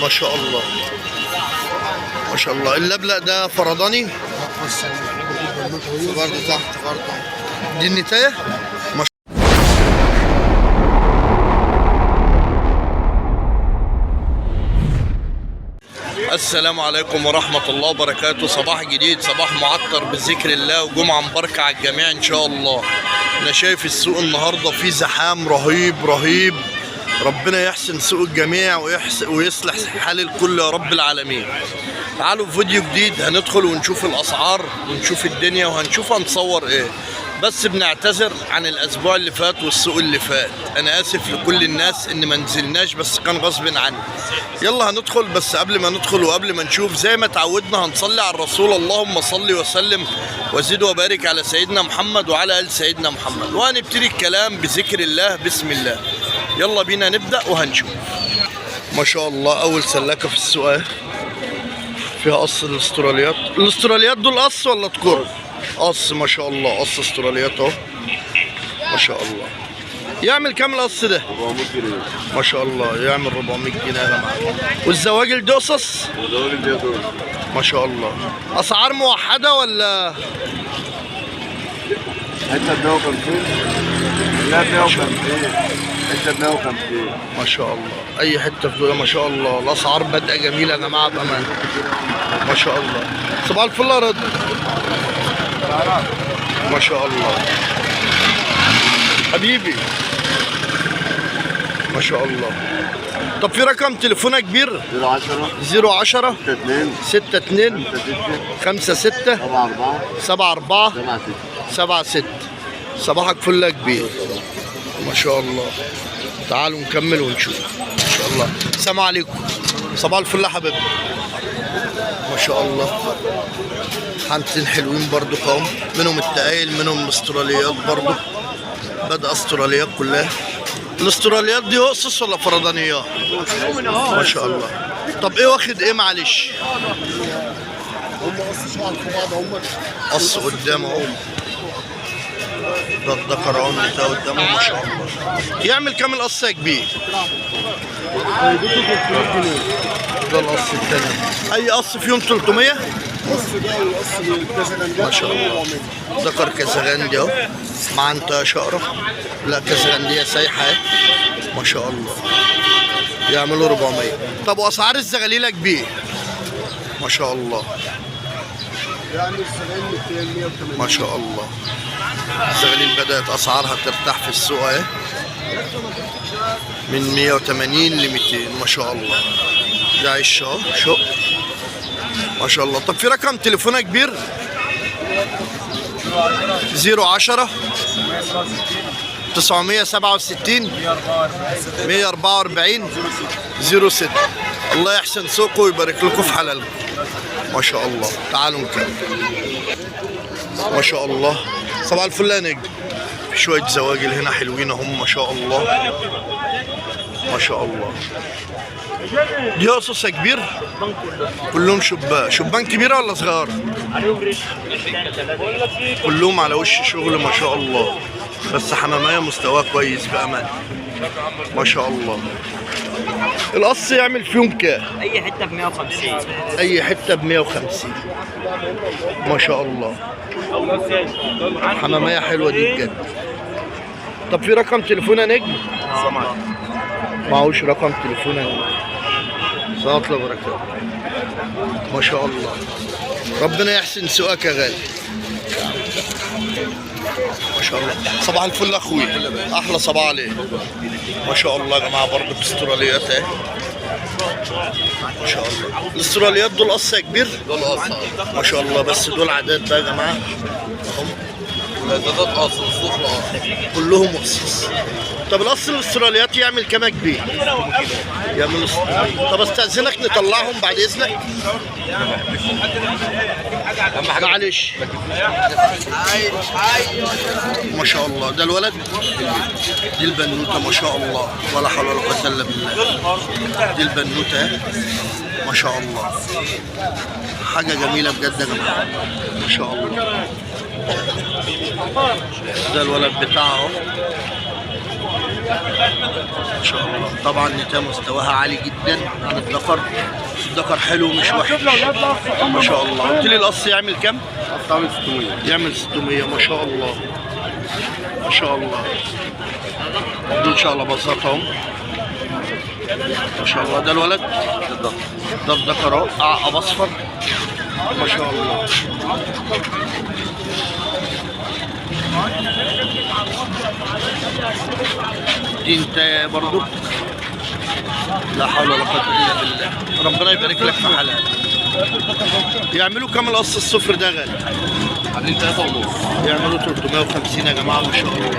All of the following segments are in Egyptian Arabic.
ما شاء الله ما شاء الله. اللبلق ده فرداني برضه تحت برضه. دي النتايه. ما السلام عليكم ورحمة الله وبركاته. صباح جديد، صباح معطر بذكر الله، وجمعة مباركة على الجميع إن شاء الله. أنا شايف السوق النهاردة فيه زحام رهيب رهيب. ربنا يحسن سوق الجميع ويصلح حال الكل يا رب العالمين. تعالوا في فيديو جديد هندخل ونشوف الأسعار ونشوف الدنيا وهنشوف هنصور إيه. بس بنعتذر عن الأسبوع اللي فات والسوق اللي فات، أنا آسف لكل الناس إن ما نزلناش، بس كان غصب عني. يلا هندخل، بس قبل ما ندخل وقبل ما نشوف زي ما تعودنا هنصلي على الرسول. اللهم صل وسلم وزد وبارك على سيدنا محمد وعلى آل سيدنا محمد. وهنبتدي الكلام بذكر الله، بسم الله. يلا بينا نبدأ وهنشوف. ما شاء الله أول سلاكة في السوق اهي، فيها قص الاستراليات. الاستراليات دول قص ولا تكر؟ قص ما شاء الله، قص استراليات اهو ما شاء الله. يعمل كام القص ده؟ 400 جنيه. ما شاء الله يعمل 400 جنيه يا جماعة. والزواجل دي قصص؟ والراجل ده دول ما شاء الله. اسعار موحدة ولا؟ حتة ب 150. لا 150، حتة ب 150. ما شاء الله اي حتة في دول ما شاء الله. الاسعار بادئه جميلة يا جماعة بامان ما شاء الله. صباح الفل يا رضا. ما شاء الله حبيبي ما شاء الله. طب في رقم تليفونك كبير؟ 010 010 62 62 6 56 74 74 76. 7 6. صباحك فل يا كبير ما شاء الله. تعالوا نكمل ونشوف ان شاء الله. السلام عليكم، صباح الفل يا حبيبي. ما شاء الله حنتين حلوين برضو قوم، منهم التقايل منهم الاستراليات برضو. بدأ استراليات كلها. الاستراليات دي قصص ولا فردانيات؟ ما شاء الله. طب ايه واخد ايه معلش؟ هم قص شعر في بعض هم. قص قدام اهو، ده الذكر اهو بتاعه قدامه ما شاء الله. يعمل كام القص يا كبير؟ ده القص التاني. اي قص فيهم 300؟ قص ده والقص الكازالاند. ما شاء الله. ذكر كازغندي اهو مع انت شقرة، لا كازغنديه سايحه اهي ما شاء الله. يعملوا 400. طب واسعار الزغاليل يا كبير؟ ما شاء الله يعني الزغاليل 200 180. ما شاء الله. الزغاليل بدأت أسعارها ترتاح في السوق اهي، من 180 ل 200 ما شاء الله. ده عش اهو شق ما شاء الله. طب في رقم تليفونك كبير؟ 010 967 144 06. الله يحسن سوقه ويبارك لكم في حلالكم ما شاء الله. تعالوا نكمل ما شاء الله. صباح الفل يا نجم. في شوية زواجل هنا حلوين اهم ما شاء الله ما شاء الله. دي قصص يا كبير؟ كلهم شبان. شبان كبيرة ولا صغار؟ كلهم على وش شغل ما شاء الله. بس حمامية مستواه كويس بأمان ما شاء الله. القص يعمل فيهم كام؟ اي حتة ب 150. اي حتة ب 150 ما شاء الله. حمامية حلوة دي بجد. طب في رقم تليفون يا نجم؟ معهوش رقم تليفون يا نجم. صلاة الله وبركاته. ما شاء الله ربنا يحسن سوقك يا غالي ما شاء الله. صباح الفل يا اخوي، احلى صباح عليك ما شاء الله. يا جماعة برضه باستراليات اهي ما شاء الله. الاستراليات دول قص يا كبير؟ دول قص. ما شاء الله. بس دول عادات بقى يا جماعة اهم. لا ده قص والسوق قص. كلهم قصص. طب القص الاستراليات يعمل كام يا كبير؟ يعمل 600. طب استاذنك نطلعهم بعد اذنك؟ معلش ما شاء الله. ده الولد، دي البنوته ما شاء الله، ولا حول ولا قوة الا بالله. دي البنوته اهي ما شاء الله، حاجة جميلة بجد يا جماعة ما شاء الله. ده الولد بتاعه اهو. ما شاء الله. طبعا نتاية مستواها عالي جدا عن الذكر. الذكر حلو مش وحش ما شاء الله. قلت لي القص يعمل كام؟ القص 600. يعمل 600 ما شاء الله ما شاء الله. دول ان شاء الله بساطهم ما شاء الله. ده الولد ده الذكر اهو، اعقب اصفر ما شاء الله. دي انت برضو لا حول ولا قوة الا بالله. ربنا يبارك لك في حلال. يعملوا كام القص الصفر ده غالي؟ عاملين 3.5. يعملوا 350 يا جماعة ما شاء الله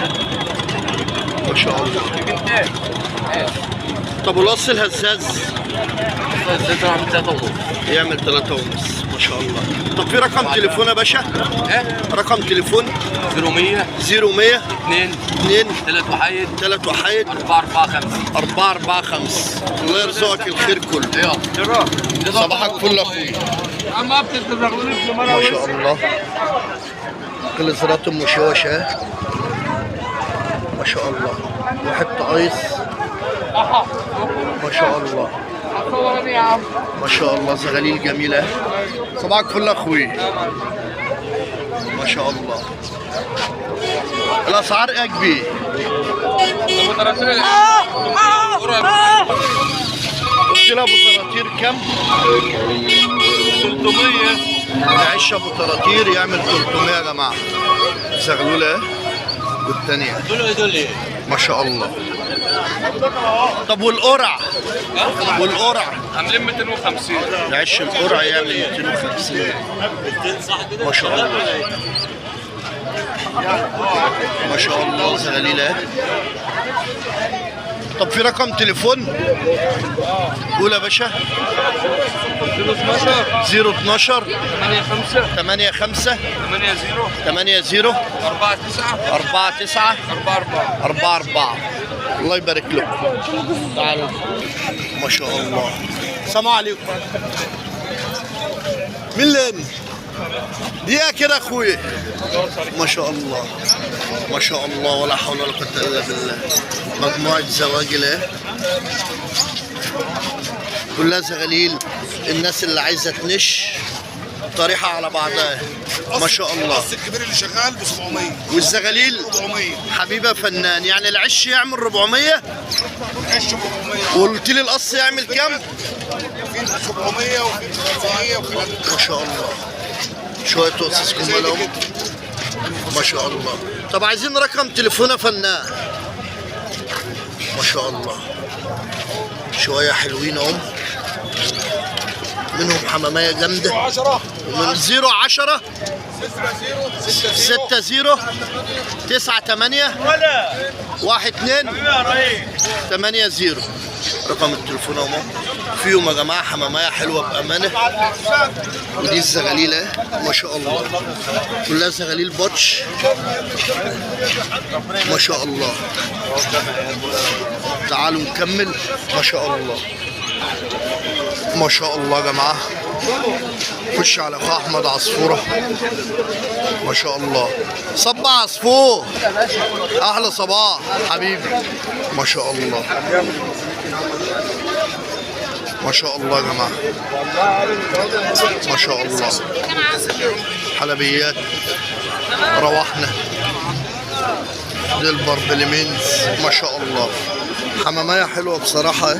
ما شاء الله. طب والقص الهزاز؟ الهزاز عامل 3.5. يعمل 3.5 ما شاء الله. طب في رقم تليفون يا باشا؟ ايه؟ رقم تليفون 0100 0100 2 2 3 وحيد 3 وحيد 4 4 5 4 4 5. الله يرزقك الخير كله. يلا صباحك فل يا اخويا. ما شاء الله كليزرات مشوشة ما شاء الله، وحتة ايس ما شاء الله ما شاء الله. زغاليل جميلة. صباحك فل يا اخويا ما شاء الله. الاسعار ايه يا كبير؟ قلت لها ابو طراطير كم؟ 300. العش ابو طراطير يعمل 300 يا جماعة. زغلوله والثانية دول ايه؟ ما شاء الله. طب والقرع؟ والقرع عاملين 250. العش القرع يعمل 250 ما شاء الله ما شاء الله. زغليله. طب في رقم تليفون؟ قول يا باشا. 012 85 85 80 80 49 49 44 44. الله يبارك لكم. تعالوا ما شاء الله. السلام عليكم. مين اللي دقيقة كده يا اخويا؟ ما شاء الله ما شاء الله ولا حول ولا قوة الا بالله. مجموعة زواجل اهي كلها زغاليل. الناس اللي عايزة تنش طريحة على بعضها ما شاء الله. القص الكبير اللي شغال ب 700 والزغاليل 400. حبيبة فنان. يعني العش يعمل 400؟ العش 400. وقلت لي القص يعمل كام؟ في 700 وفي 500 وفي ما شاء الله. شوية قصص جمال ما شاء الله. طب عايزين رقم تليفون يا فنان. ما شاء الله شوية حلوين اهم، منهم حمامية جامدة. 10 ومن 0 10 6 0 9 8 1 2 8 0 رقم التليفون اهو. فيهم يا جماعة حمامية حلوة بأمانة. ودي الزغاليل ما شاء الله كلها زغاليل بطش ما شاء الله. تعالوا نكمل ما شاء الله ما شاء الله يا جماعة. خش على اخو احمد عصفوره ما شاء الله. صباح عصفور، احلى صباح حبيبي ما شاء الله ما شاء الله يا جماعة ما شاء الله. حلبيات روحنا للبربلمنز ما شاء الله. حمامية حلوة بصراحة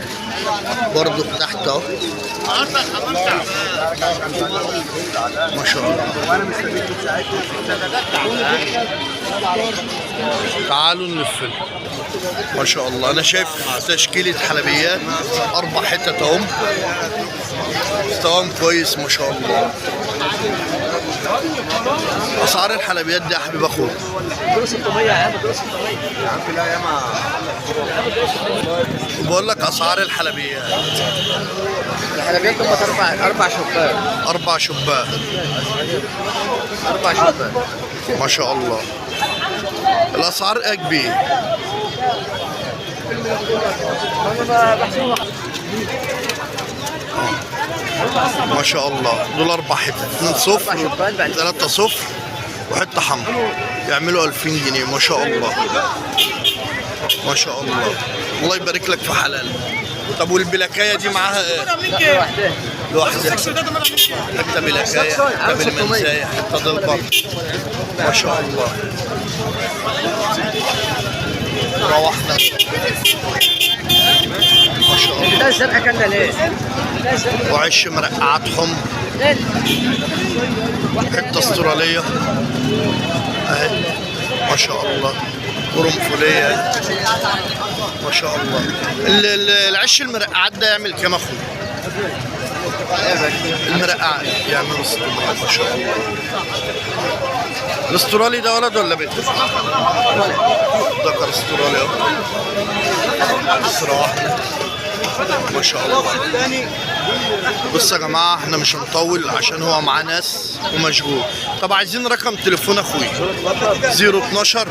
برضو تحت اهو ما شاء الله. تعالوا نلف ما شاء الله. انا شايف تشكيلة حلبيات 4 حتت اهم، مستواهم كويس ما شاء الله. اسعار الحلبيات دي يا حبيب اخوك؟ بقول لك اسعار الحلبيات. الحلبيات هم 4 شباك. 4 شباك. 4 شباك ما شاء الله. الاسعار ايه كبير؟ ما شاء الله. دول 4 حتت، 2 صفر 3 صفر وحتة حمراء، يعملوا 2000 جنيه ما شاء الله. ما شاء الله، الله يبارك لك في حلال. طب والبلاكايه دي معاها ايه؟ لوحدها. لوحدها. حتة بلاكايه، حتة بالمنسايه، حتة دلبر. ما شاء الله. روحنا. ما شاء الله. ده الزرقاء كان ليه؟ وعش مرقعات حمر. حتة استراليه اهي ما شاء الله، قرنفليه ما شاء الله. العش المرقعات ده يعمل كام اخويا؟ المرقعات يعملوا 600 ما شاء الله. الاسترالي ده ولد ولا بنت؟ ذكر استرالي اهو. بسرعة ما شاء الله. بص يا جماعة، احنا مش هنطول عشان هو معاه ناس ومشغول. طب عايزين رقم تليفون اخويا. 012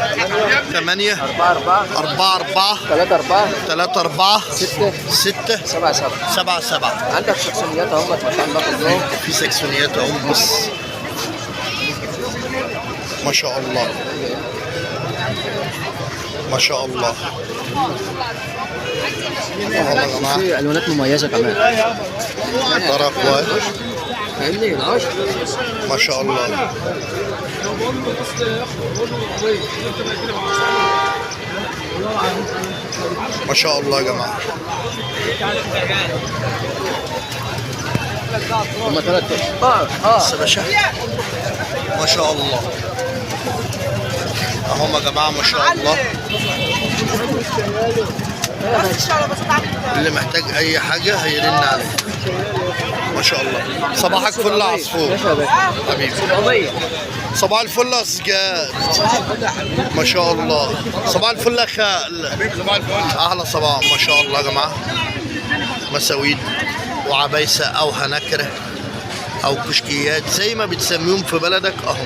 8 4 4 4 4 3 4 3 4 6 6 7 7. 7 7. عندك شخصيات اهم ما شاء الله كلهم. في سكسونيات اهو. بص ما شاء الله ما شاء الله. اهو يا جماعة في الوانات مميزة كمان. طرف واحد فاهمني؟ العشر ما شاء الله. ما شاء الله يا جماعة. هم 3. بس يا باشا ما شاء الله. اهم يا جماعة ما شاء الله. اللي محتاج اي حاجة هيرن عليه. ما شاء الله. صباحك فل يا عصفور حبيبي. صباح الفل يا سجاد ما شاء الله. صباح الفل يا خال. احلى صباح ما شاء الله يا جماعة. مساويد وعبايسه او هنكره او كشكيات زي ما بتسميهم في بلدك اهو.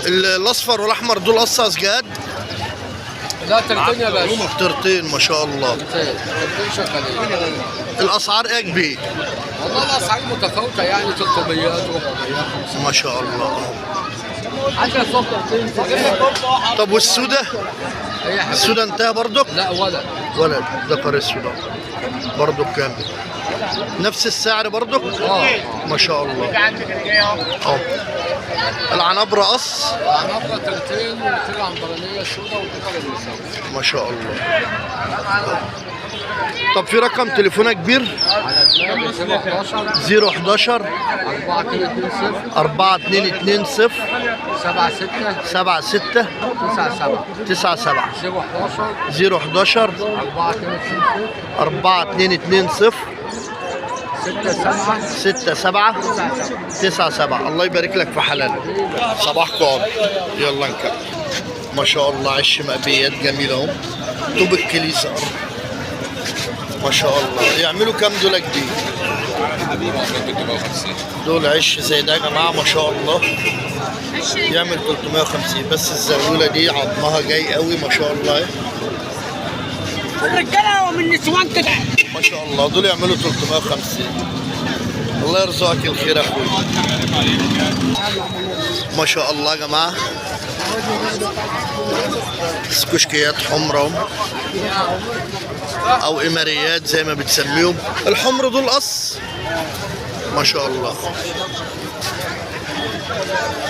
الاصفر والاحمر دول قصة يا سجاد؟ لا ترتين يا باشا. ترتين ما شاء الله. ترتين شغالين. الاسعار ايه يا كبير؟ والله الاسعار متفاوتة، يعني 300 400 ما شاء الله. 10 صوت ترتين. طب والسودا؟ السودا انتهى برضك؟ لا ولد. ولد ذكر السودا برضك كام؟ نفس السعر برضك؟ ما شاء الله. العنبرة قص؟ العنبرة ترتين وترة عنبرانية سودا وترة بالمساوي. ما شاء الله. طب في رقم تليفونك كبير؟ على 011 011 4220 4220 76 76 97 97 011 011 4220 4220 67 6 7 9 7. الله يبارك لك في حلالك. صباحكم عمر. يلا نكمل. ما شاء الله عش مقبيات جميلة اهو. طوب الكليسة ما شاء الله. يعملوا كام دول كبير؟ دول عش زي ده يا جماعة ما شاء الله يعمل 350. بس الزغلولة دي عظمها جاي قوي ما شاء الله. الرجالة ومن النسوان كده ما شاء الله. دول يعملوا 350. الله يرزقك الخير يا اخوي. ما شاء الله يا جماعة. كشكيات حمرة او اماريات زي ما بتسميهم. الحمر دول قص ما شاء الله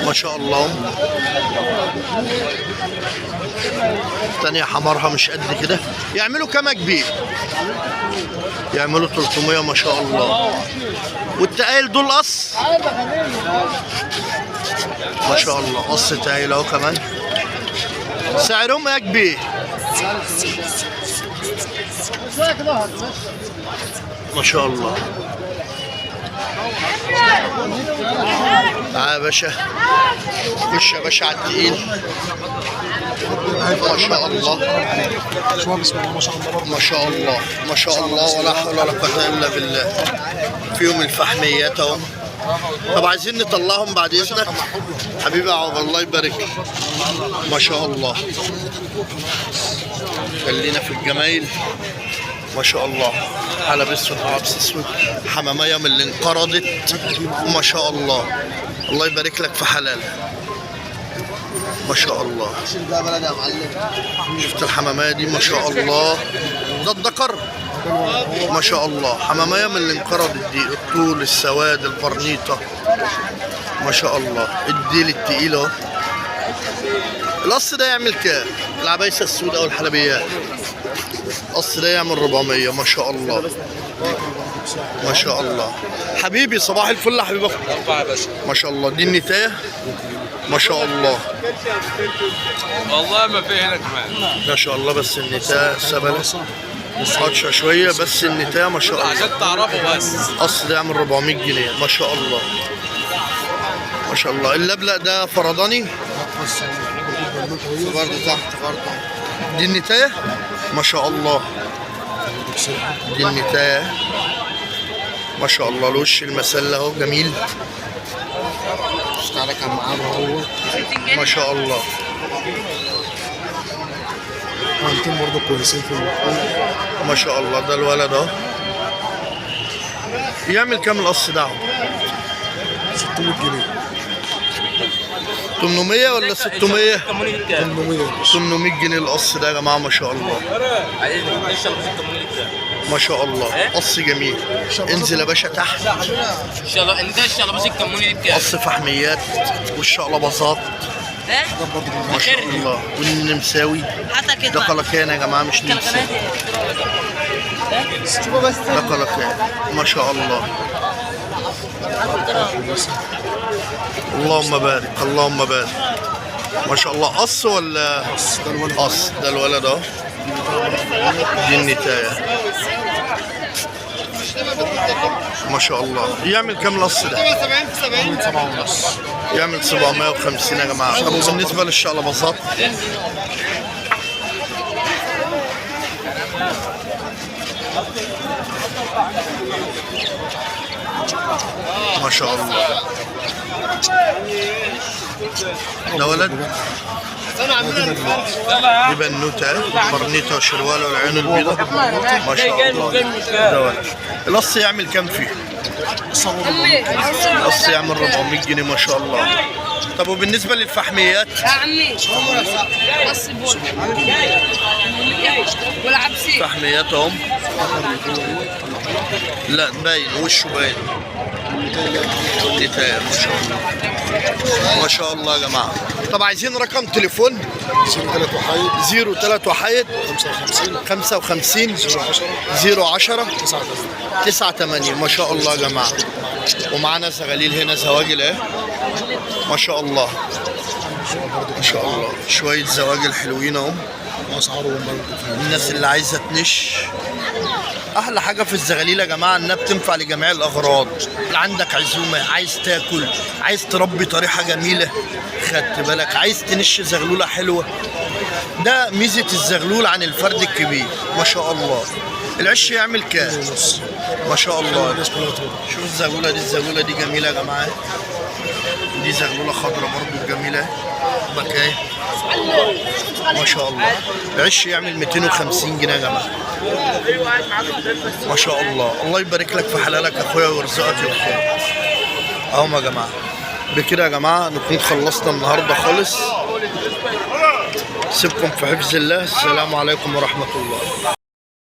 ما شاء الله. تانية حمرها مش قد كده. يعملوا كام كبير؟ يعملوا 300 ما شاء الله. والتقايل دول قص ما شاء الله. قص تقايل اهو كمان. سعرهم ايه يا كبير؟ ما شاء الله. تعال يا باشا، خش يا باشا على التقيل. ما شاء الله ما شاء الله ما شاء الله، ولا حول ولا قوة إلا بالله. فيهم الفحميات اهو. طب عايزين نطلعهم بعد إذنك حبيبي يا عمر، الله يبارك. ما شاء الله. خلينا في الجمايل ما شاء الله. حلب اسود وعبس اسود، حمامية من اللي انقرضت ما شاء الله. الله يبارك لك في حلالك. ما شاء الله. شفت الحمامية دي ما شاء الله. ده الذكر ما شاء الله، حمامية من اللي انقرضت دي، الطول السواد البرنيطة ما شاء الله، الديل التقيل اهو. القص ده يعمل كام؟ العبايسة السوداء او الحلبيات. القص ده يعمل 400 ما شاء الله ما شاء الله. حبيبي صباح الفل يا حبيبي. ما شاء الله دي النتاية ما شاء الله. والله ما في هنا كمان ما شاء الله، بس النتاية سبلة قطشة شوية، بس النتاية ما شاء الله عشان تعرفوا بس. القص ده يعمل 400 جنيه ما شاء الله ما شاء الله. اللبلق ده فرداني برضه تحت برضه. دي النتاية ما شاء الله، دي النتاية ما شاء الله. الوش المسلة اهو جميل تعالى كان معاه هو ما شاء الله. انتم برضه كويسين في ما شاء الله. ده الولد اهو يعمل كام القص ده اهو؟ 600 جنيه. 800 ولا 600؟ 800. 800 جنيه القص ده يا جماعة ما شاء الله ما شاء الله. قص جميل. انزل يا باشا تحت. ان شاء الله انت الشلبوز الكموني دي بكام؟ قص فحميات والشقلباظات ما شاء الله. والنمساوي ده قلقان يا جماعة مش نمساوي، ده قلقان ما شاء الله. اللهم بارك اللهم بارك ما شاء الله. قص ولا قص؟ ده الولد اهو، دي النتاية ما شاء الله. يعمل كام القص ده؟ يعمل 750 يا جماعة. طب وبالنسبة للشقلباظات؟ ما شاء الله. ده ولد، دي بنوته برنيطه وشرواله والعيون البيضاء ما شاء الله. ده ولد. القص يعمل كام فيه؟ القص يعمل 400 جنيه ما شاء الله. طب وبالنسبة للفحميات؟ يا عمي قص بول والعبسي فحميات اهم. لا باين وشه باين. نتاية ما شاء الله ما شاء الله يا جماعة. طب عايزين رقم تليفون. 03 وحيد 03 وحيد 55 55 010 010 9 9 8 ما شاء الله يا جماعة. ومعانا زغاليل هنا، زواجل اهي ما شاء الله ما شاء الله. شوية زواجل حلوين اهو. اسعارهم برضه الناس اللي عايزة تنش. احلى حاجة في الزغاليل يا جماعة انها بتنفع لجميع الاغراض. عندك عزومة، عايز تاكل، عايز تربي طريحه جميلة، خدت بالك، عايز تنش زغلوله حلوة. ده ميزة الزغلول عن الفرد الكبير ما شاء الله. العش يعمل كام ما شاء الله. شوف الزغلوله دي، الزغلوله دي جميلة يا جماعة. دي زغلوله خضراء برضو جميلة بكايه ما شاء الله. العش يعمل 250 جنيه يا جماعة ما شاء الله. الله يبارك لك في حلالك يا اخويا ويرزقك الخير. اهو يا جماعة بكده يا جماعة نكون خلصنا النهارده خالص. سيبكم في حفظ الله. السلام عليكم ورحمة الله.